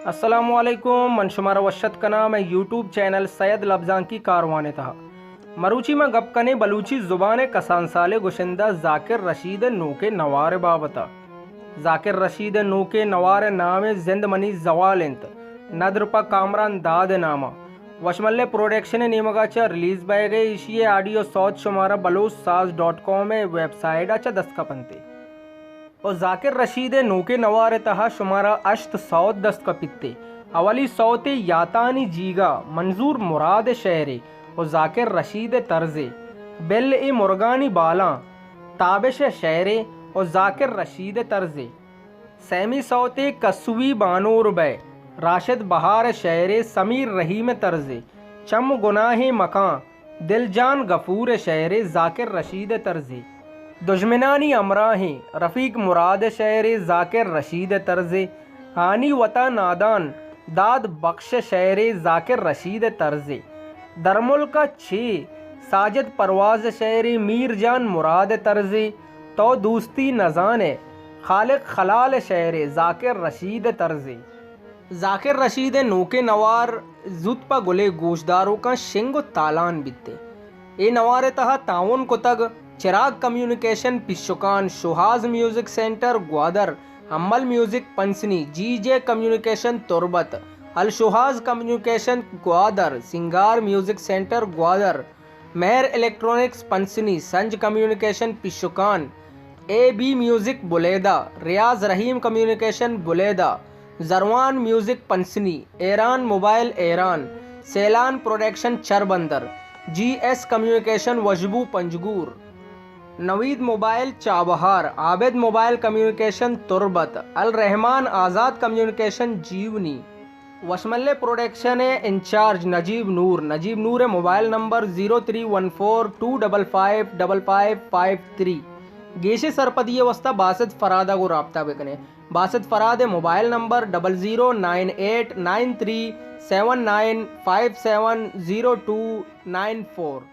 السلام علیکم، من شمارا وش اتک کناں مئے یوٹیوب چینل سید لبزانکی کاروان ءِ تہا۔ مروچی ما گپ کنیں بلوچی زبان ءِ کسان سالیں گشندہ ذاکر رشید ءِ نوکیں نوار ءِ بابت ءَ۔ ذاکر رشید ءِ نوکیں نوار ءِ نام زند منی زوال انت، ندر پہ کامران داد ءِ نام ءَ وشملے پروڈکشن ءِ نیمگ ءَ چہ ریلیز بئیگ ءَ، ایشی ءِ آڈیو سوت شمارا بلوچ ساز ڈاٹ کام ءِ ویب سائٹ ءَ چہ دست کپنت۔ و ذاکر رشید ءِ نوکیں نوار ءِ تہا شمارا ہشت سوت دست کپیت۔ اولی سوت یاتانی جیگا منظور مراد ءِ شعرے و ذاکر رشید ءِ طرزے، بل اے مرگانی بالاں تابش ءِ شعرے و ذاکر رشید ءِ طرزے۔ سیمی سوتے کسوی بانور بئے، راشد بہار ءِ شعرے، سمیر رحیم ءِ طرزے۔ چم گناہیں مکاں، دل جان غفور ءِ شعرے، ذاکر رشید ءِ طرزے۔ دژمنانی ہمراہیں، رفیق مراد ءِ شعرے، ذاکر رشید ءِ طرزے۔ ہانی وتا نادان، داد بخش ءِ شعرے، ذاکر رشید ءِ طرزے۔ درملک ءَ چے، ساجد پرواز ءِ شعرے، میر جان مراد ءِ طرزے۔ تو دوستی نزان ئے، خالق خلال ءِ شعرے، ذاکر رشید ءِ طرزے۔ ذاکر رشید ءِ نوکیں نوار زوت پہ گلے گوشداروکاں شنگ و تالان بیت۔ اے نوار ءِ تہا تعاون کتگ چراگ کمیونیکیشن پشکان، شوہاز میوزک سینٹر گوادر، امل میوزک پنسنی، جی جے کمیونیکیشن تربت، الشوہاز کمیونیکیشن گوادر، سنگار میوزک سینٹر گوادر، مہر الیکٹرانکس پنسنی، سنج communication Pishukan, A B music Buleda, Riaz Rahim communication Buleda, Zarwan music Pasni, Iran mobile Iran, Sailan production Charbandar, G S communication وشبو Panjgur, Naveed mobile Chabahar, Abid mobile communication Turbat, الرحمان آزاد کمیونیکیشن جیونی۔ وشملے پروڈکشن ءِ انچارج نجیب نور، نجیب نور ءِ mobile number zero three one four two double five double five five three. گیشیں سرپدی ءِ واسطہ باسط فراد ءَ گوں رابطہ بکنے۔ باسط فراد ءِ mobile number double zero nine eight nine three seven nine five seven zero two nine four.